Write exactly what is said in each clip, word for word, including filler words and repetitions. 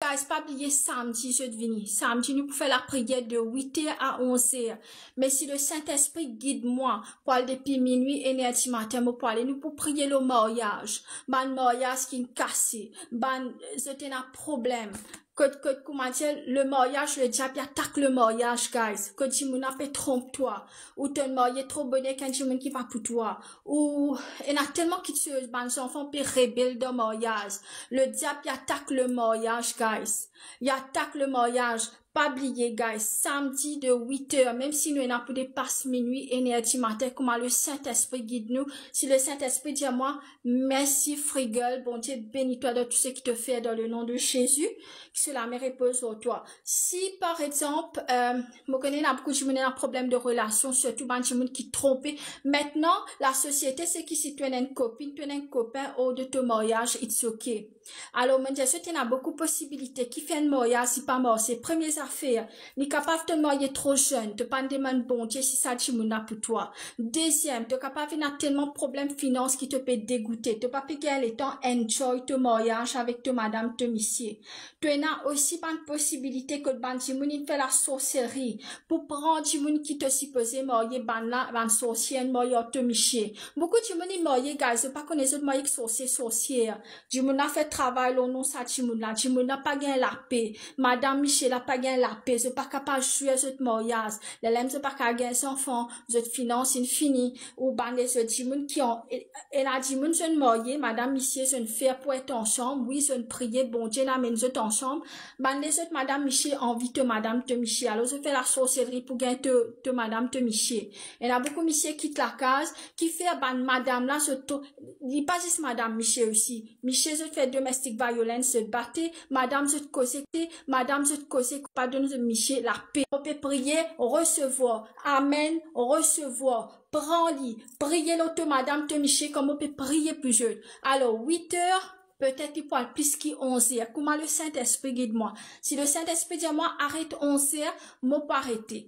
Guys, pa bliye samdi zot vini. Samdi nou pou fer lapriyer de wit er a onz er. Me si Lesintespri gid mwa pou al depi minwi, enn er dimatin, mo pou ale, nou pou priye lor maryaz. Bann maryaz ki kase, bann, zot ena problem. Kot, kot, kouma dir, le maryaz, le diab, li atak le maryaz, guys. Kot dimoun la pe tronp twa, ou tonn marye tro boner ek enn dimoun ki pa pou twa, ou ena telman kiksoz, bann zanfan pe rebel dan maryaz. Le diab, li atak le maryaz, guys. Li atak le maryaz. Pa bliye, guys, samdi de wit er, mem si nou ena pou depas minwi, enn er dimatin, kouma Lesintespri gid nou. Si Lesintespri dir mwa, mersi, Frigel, Bondie beni twa dan tou seki to fer, dan le nom de Jésus, que son lame repoz lor twa. Si, par exanp, euh, mo kone ena boukou dimoun ena problem de relasion, sirtou bann dimoun ki tronpe. Aster, lasosiete, seki si to ena enn kopinn, to ena enn kopin, or de to maryaz, it's ok. Alor, mo dir zot, ena boukou posibilite ki fer enn maryaz, li pa marse. Premie zafer, li kapav to marye tro zenn, to pa'nn demann Bondie si sa dimoun la pou twa. Deziem, to kapav ena telman problem finans ki to pe degoute, to pa pe gagn letan enjoy to maryaz avek to madam, to misie. To ena osi bann posibilite kot bann dimoun inn fer lasorseri pou pran dimoun ki to sipoze marye, bann la, bann sorsie inn marye ar to misie. Boukou dimoun inn marye, guys, zot pa kone zot marye ek sorsie, sorsier. Dimoun la fer travay lor non sa dimoun la. Dimoun la pa gagn lape. Madam, misie la pa gagn lape. Zot pa kapav zwer zot maryaz. Lerla mem zot pa kapav gagn zanfan. Zot finans inn fini. Ou bann lezot dimoun ki an-, e-, ena dimoun zot marye, madam, misie, zot fer pou et ansam. Wi, zot priye, Bondie inn amenn zot ansam. Bann lezot madam, misie anvi to madam, to misie. Alor, zot fer lasorseri pou gagn to, to madam, to misie. Ena boukou misie kit lakaz, ki fer bann madam la, zot to-, li pa zis madam, misie osi. Misie, zot fer domestic violence, zot bate, madam, zot koze, madam, zot koze, pa donn zot misie lape. Mo pe priye, resevwar. Amen, resevwar. Pran li, priye lor to madam, to misie, kouma mo pe priye pou zot. Alor, wit er, petet li pou al plis ki onz er. Kouma Lesintespri gid mwa. Si Lesintespri dir mwa, aret onz er, mo pou arete.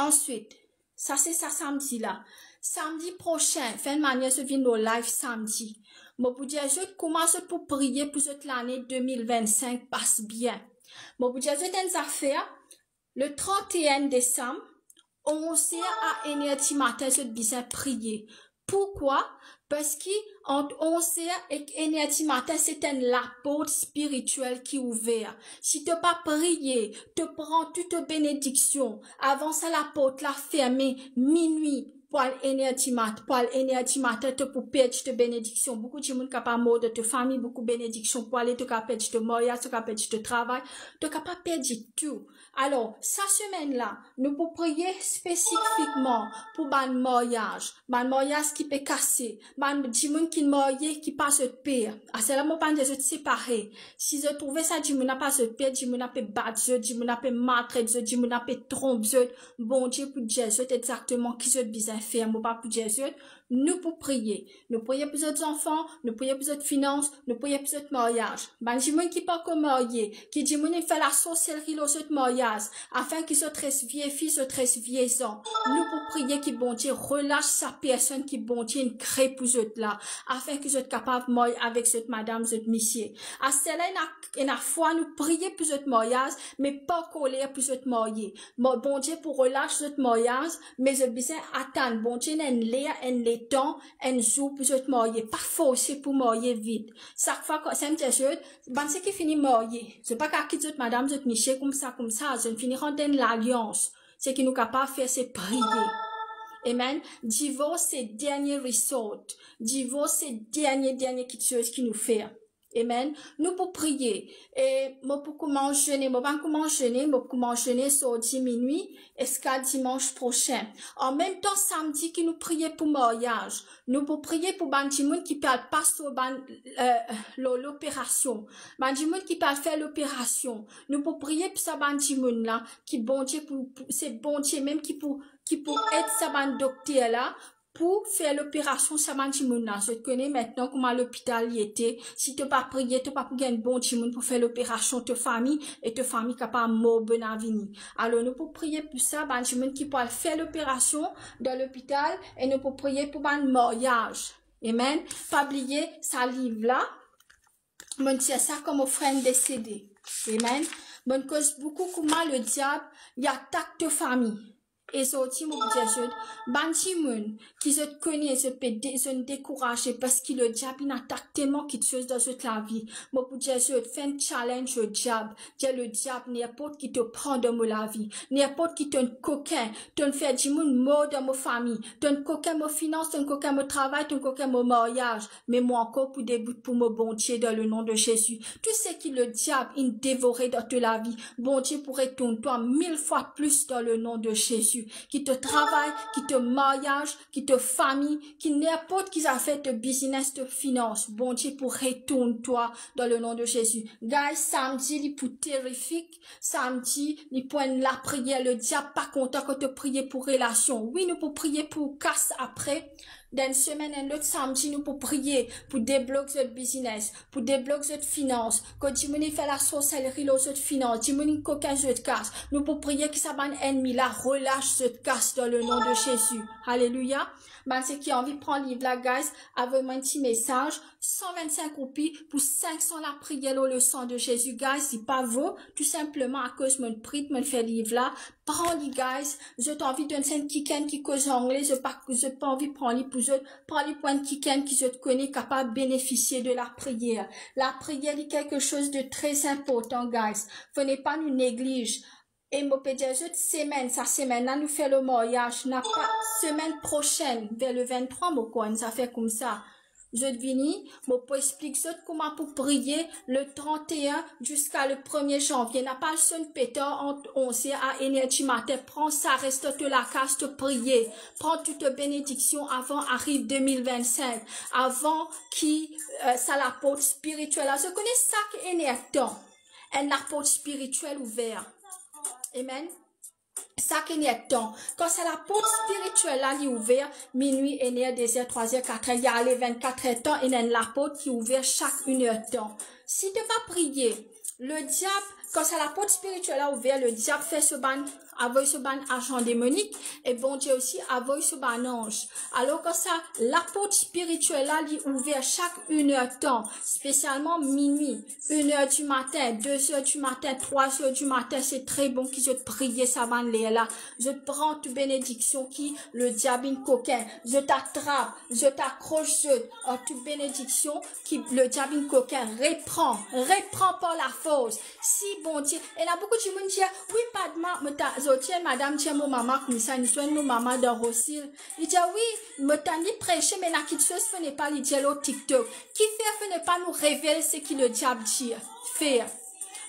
Answit, sa se sa samdi la. Samdi prosin, fer enn manier zot vinn lor live samdi. Mo pou dir zot kouma zot pou priye pou zot lane de mil vinn-sink pas bien. Mo pou dir zot enn zafer, le trant-e-enn desam, onz er a enn er dimatin, zot bizin priye. Poukwa? Parski ant onz er ek enn er dimatin, se enn laport spiritiel ki ouver. Si to pa priye, to pran tou to benediksion. Avan sa, laport la ferme minwi pou al enn er dimat-, pou al enn er dimatin, to pou perdi to benediksion. Boukou dimoun kapav mor dan to fami, boukou benediksion pou ale, to kapav perdi to maryaz, to kapav perdi to travay, to kapav perdi tou. Alor, sa semenn la, nou pou priye spesifikman pou bann maryaz, bann maryaz ki pe kase, bann dimoun ki marye ki pa zot per. Aster la, mo pa'nn dir zot separe. Si zot trouve sa dimoun la pa zot per, dimoun la pe bat zot, dimoun la pe maltret zot, dimoun la pe tronp zot, Bondie pou dir zot exakteman ki zot bizin fer, mo pa pou dir zot. Nou pou priye. Nou priye pou zot zanfan, nou priye pou zot finans, nou priye pou zot maryaz. Bann dimoun ki pankor marye, ki dimoun inn fer lasorseri lor zot maryaz, afin ki zot res vie fi, zot res vie zan. Nou pou priye ki Bondie relas sa personn ki Bondie inn kre pou zot la, afin ki zot kapav marye avek zot madam, zot misie. Aster la, ena, ena fwa nou priye pou zot maryaz, me pankor ler pou zot marye. Mo-, Bondie pou relas zot maryaz, me zot bizin atann. Bondie ena enn ler, enn letan, enn zour pou zot marye. Pa forse pou marye vit. Sak fwa kan, sa mo dir zot, bann seki fini marye, zot pa kapav kit zot madam, zot misie koumsa, koumsa, zot fini rant enn lalians. Seki nou kapav fer, se priye. Amen. Divors se dernie resort. Divors se dernie, dernie kiksoz ki nou fer. Amen. Nou pou priye. E mo pou koumans zene. Mo pa'nn koumans zene, mo pou koumans zene sardi minwi ziska dimans prosin. Anmemtan, samdi ki nou priye pou maryaz. Nou pou priye pou bann dimoun ki pe al pas lor bann, eh, lor loperasion. Bann dimoun ki pe al fer loperasion. Nou pou priye pou sa bann dimoun la, ki Bondie pou, pou, se Bondie mem ki pou, ki pou ed sa bann dokter la, pou fer loperasion sa bann dimoun la. Zot kone aster kouma lopital li ete, si to pa priye, to pa pou gagn bon dimoun pou fer loperasion to fami, e to fami kapav mor bonavini. Alor, nou pou priye pou sa bann dimoun ki pou al fer loperasion dan lopital, e nou pou priye pou bann maryaz. Amen. Pa bliye sa liv la, Mo'nn tir sa kan mo frer inn desede. Amen. Mo'nn koz boukou kouma lediab, li atak to fami. E sorti, mo pou dir zot, bann dimoun ki zot kone, zot pe de-, zot dekouraze parski lediab inn atak telman kitsoz dan zot lavi. Mo pou dir zot, fer enn challenge lediab. Dir lediab, ninport ki to pran dan mo lavi, ninport ki tonn kokin, tonn fer dimoun mor dan mo fami, tonn kokin mo finans, tonn kokin mo travay, tonn kokin mo maryaz, me mo ankor pou debout pou mo Bondie dan le nom de Jésus. Tou seki lediab inn devore dan to lavi, Bondie pou retourn twa mil fwa plis dan le nom de Jésus. Ki to travay, ki to maryaz, ki to fami, ki ninport ki zafer to biznes, to finans, Bondie pou retourn twa dan le nom de Jésus. Guys, samdi li pou terifik, samdi li pou enn lapriyer, lediab pa kontan kan to priye pou relasion. Wi, nou pou priye pou kas apre. Dan semenn, enn lot samdi, nou pou priye pou deblok zot biznes, pou deblok zot finans. Kot dimoun inn fer lasorselri lor zot finans, dimoun inn kokin zot kas, nou pou priye ki sa bann ennmi la relas zot kas dan le nom de Jésus. Aleluya. Bann seki anvi pran liv la, guys, avoy mwa enn ti mesaz, san vinn-sink roupi pou sink san lapriyer lor le sang de Jésus, guys, li pa vo, tou sinpleman akoz mo'nn print, mo'nn fer liv la. Pran li, guys. Zot anvi donn sa enn kikenn ki koz angle, zot pa, zot pa anvi pran li pou zot, pran li pou enn kikenn ki zot kone kapav benefisie de lapriyer. Lapriyer li kelke soz de tre inportan, guys. Fode pa nou negliz. E mo pe dir zot, semenn, sa semenn la nou fer lor maryaz, napa semenn prosenn, ver le vinn-trwa, mo krwar, enn zafer koumsa. Zot vini, mo pou explik zot kouma pou priye le trant-e-enn ziska le premie zanvie. Napa sonn petar ant onz er a enn er dimatin. Pran sa, res dan to lakaz, to priye. Pran tou to benediksion avan ariv de mil vinn-sink, avan ki, eh, sa laport spiritiel la. Zot kone sak enn er tan enn laport spiritiel ouver. Amen. Sak enn er tan. Kan sa laport spiritiel la li ouver, minwi, enn er, de zer, trwa zer, kat er, li ale vinn-kat er tan, ena enn laport ki ouver sak enn er tan. Si to pa priye, lediab, kan sa laport spiritiel la ouver, lediab fer so bann, avoy so bann azan demonik, e Bondie osi avoy so bann anz. Alor, kan sa laport spiritiel la li ouver sak enn er tan, spesialman minwi, enn er dimatin, de zer dimatin, trwa zer dimatin, se tre bon ki zot priye sa bann ler la. Zot pran tou benediksion ki lediab inn kokin. Zot atrap, zot akros zot ar tou benediksion ki lediab inn kokin. Repran, repran par lafors. Si Bondie, ena boukou dimoun dir, "Wi, Padma, mo ta-," zordi enn madam dir mo mama koumsa, inn zwenn mo mama dan Rosil. Li dir, "Wi, mo tann li prese, me ena kitsoz fode pa li dir lor TikTok." Kifer fode pa nou revel seki lediab dir, fer?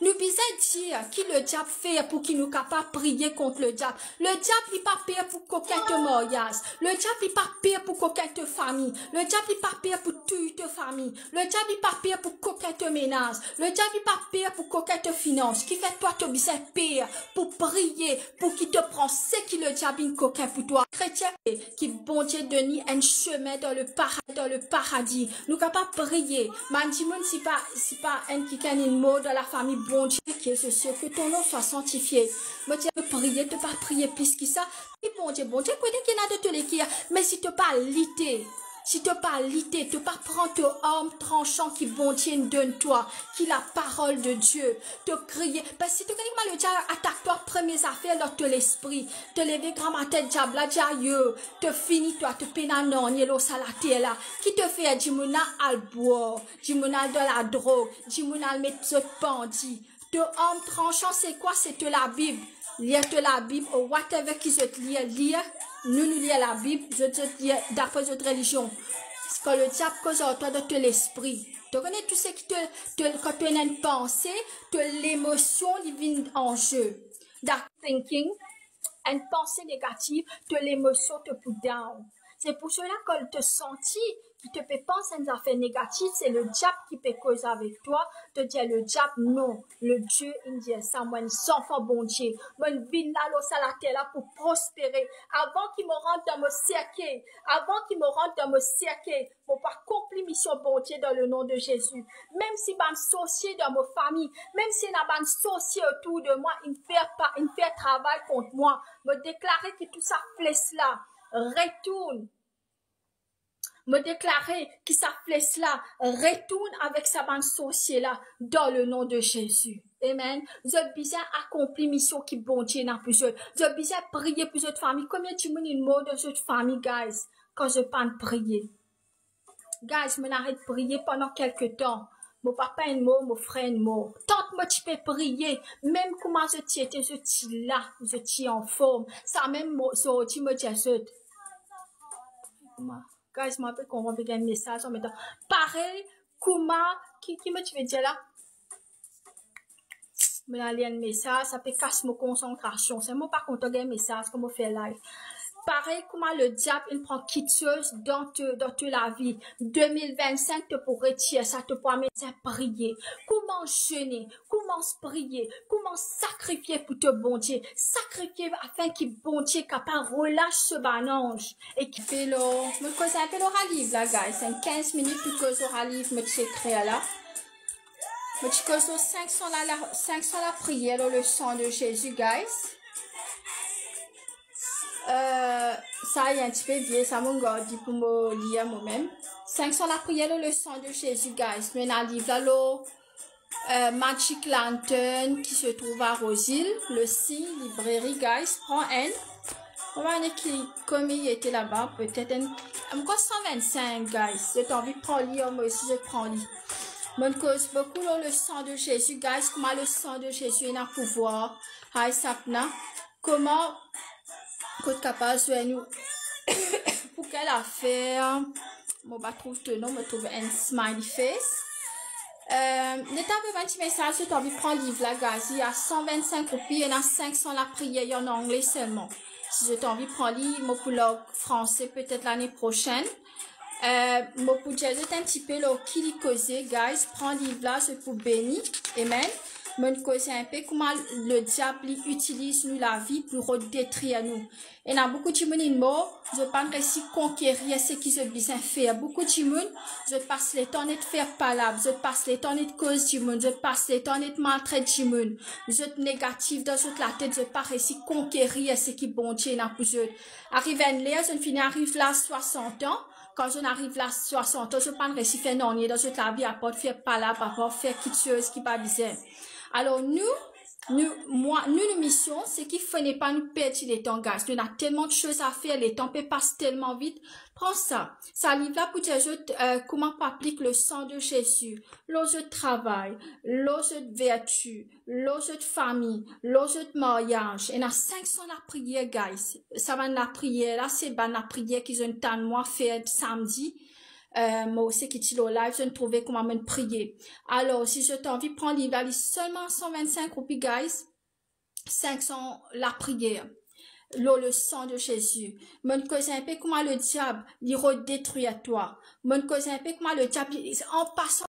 Nou bizin dir ki lediab fer pou ki nou kapav priye kont lediab. Lediab li pa per pou kokin to maryaz. Lediab li pa per pou kokin to fami. Lediab li pa per pou touy to fami. Lediab li pa per pou kokin to menaz. Lediab li pa per pou kokin to finans. Kifer twa to bizin per pou priye, pou ki to pran seki lediab inn kokin pou twa. Kretien, ki Bondie donn li enn semin dan le para-, dan le paradi. Nou kapav priye. Bann dimoun, si pa, si pa enn kikenn inn mor dan lafami, Bondie, ki es ciel, que ton nom soit sanctifié. Mo dir, priye, to pa priye plis ki sa. E Bondie, Bondie kone ki ena dan to leker, me si to pa lite, si to pa lite, to pa pran to arm transan ki Bondie inn donn twa, ki laparol de Die, to kriye. Parski to kone kouma lediab atak twa, premie zafer dan to lespri. To leve gramatin, diab la dir, "Ayo, to fini twa, to pena nanye lor sa later la." Ki to fer? Dimoun la al bwar, dimoun la al dan ladrog, dimoun la al met zot pandi. To arm transan se kwa? Se to Labib. Lir to Labib, or whatever ki zot lir, lir. Nou, nou lir Labib, zot, zot lir dapre zot relizion. Kan lediab koz ar twa dan to lespri, to kone tou seki to, to, kan to ena enn panse, to lemosion li vinn an ze. That thinking, enn panse negativ, to lemosion to pou down. Se pou sela, kan to santi ki to pe pans enn zafer negatif, se lediab ki pe koz avek twa, to dir lediab, "Non, Bondie inn dir sa, mwa enn zanfan Bondie, mo'nn vinn la lor sa later la pou prospere. Avan ki mo rant dan mo serkey, avan ki mo rant dan mo serkey, mo pou akonpli mision Bondie dan le nom de Jésus. Mem si bann sorsie dan mo fami, mem si ena bann sorsie otour de mwa, inn fer pa, inn fer travay kont mwa, mo deklare ki tou sa fles la retourn." Mo deklare ki sa fles la retourn avek sa bann sorsie la dan le nom de Jésus. Amen. Zot bizin akonpli mision ki Bondie ena pou zot. Zot bizin priye pou zot fami. Konbien dimoun inn mor dan zot fami, guys, kan zot pa'nn priye? Guys, mo'nn aret priye pandan kelke tan. Mo papa inn mor, mo frer inn mor. Tank mo ti pe priye, mem kouma zot ti ete, zot ti la, zot ti anform. Samem mo, zordi mo dir zot. Kouma? Guys, mo pa pe konpran, pe gagn mesaz anmemtan. Parey kouma, ki, ki mo ti pe dir la? Mo al lir enn mesaz, sa pe kas mo konsantrasion. Si mo pa kontan gagn mesaz, kouma mo fer live? Parey kouma lediab inn pran kiksoz dan to, dan to lavi, de mil vinn-sink to pou retir sa, to pou amenn sa, priye. Koumans zene, koumans priye, koumans sakrifie pou to Bondie, sakrifie afin ki Bondie kapav relas so bann anz. E ki pe lor, mo koz inpe lor liv la, guys. Enn kinz minit pou koz lor liv mo ti ekrir la. Mo ti koz lor sink san la, la, sink san lapriyer lor le sang de Jésus, guys. Euh, sa, li enn tipe vie, sa mo gard li pou mo lir momem. Sink san lapriyer lor le sang de Jésus, guys. Nou ena liv la lor, euh, Magic Lantern ki se trouv a Rosehill, Le Signe Librairie, guys. Pran enn. Mo pa kone ki, konbien li ete laba, petet enn, ankor san vinn-sink, guys. Zot anvi pran li, mo osi zot pran li. Mo'nn koz boukou lor le sang de Jésus, guys, kouma le sang de Jésus ena pouvwar. Hay, sa pena. Kouma, kot kapav zwenn ou pou kel afer? Mo pa trouv to nom, mo trouv enn smiley face. Euh, letan mo bann ti mesaz, si zot anvi pran liv la, guys, li a san vinn-sink roupi, ena sink san lapriyer, li an angle selman. Si zot anvi pran li, mo pou larg franse petet lane prosenn. Euh, mo pou dir zot enn tipe lor ki li koze, guys. Pran liv la, zot pou beni. Amen. Mo'nn koze inpe kouma lediab li itiliz nou lavi pou rod detrir nou. Ena boukou dimoun inn mor, zot pa'nn resi konkerir seki zot bizin fer. Boukou dimoun, zot pas letan net fer palab, zot pas letan net koz dimoun, zot pas letan net maltret dimoun. Zot negatif dan zot latet, zot pa resi konkerir seki Bondie ena pou zot. Ariv enn ler, zot fini ariv laz swasant an. Kan zot ariv laz swasant an, zot pa'nn resi fer nanye dan zot lavi, apar fer palab, apar fer kiksoz ki pa bizin. Alor nou, nou, mwa, nou, nou mision, se ki fode pa nou perdi letan, guys. Nou ena telman de soz a fer, letan pe pas telman vit. Pran sa. Sa liv la pou dir zot, euh, kouma pou aplik le sang de Jésus lor zot travay, lor zot verti, lor zot fami, lor zot maryaz. Ena sink san lapriyer, guys. Sa bann lapriyer la, se bann lapriyer ki zot tann mwa fer samdi. Euh, mo seki ti lor live, zot trouve kouma mo'nn priye. Alor, si zot anvi pran liv la, li selman san vinn-sink roupi, guys. Sink san lapriyer lor le sang de Jésus. Mo'nn koz inpe kouma lediab li rod detrir twa. Mo'nn koz inpe kouma lediab li, an pasan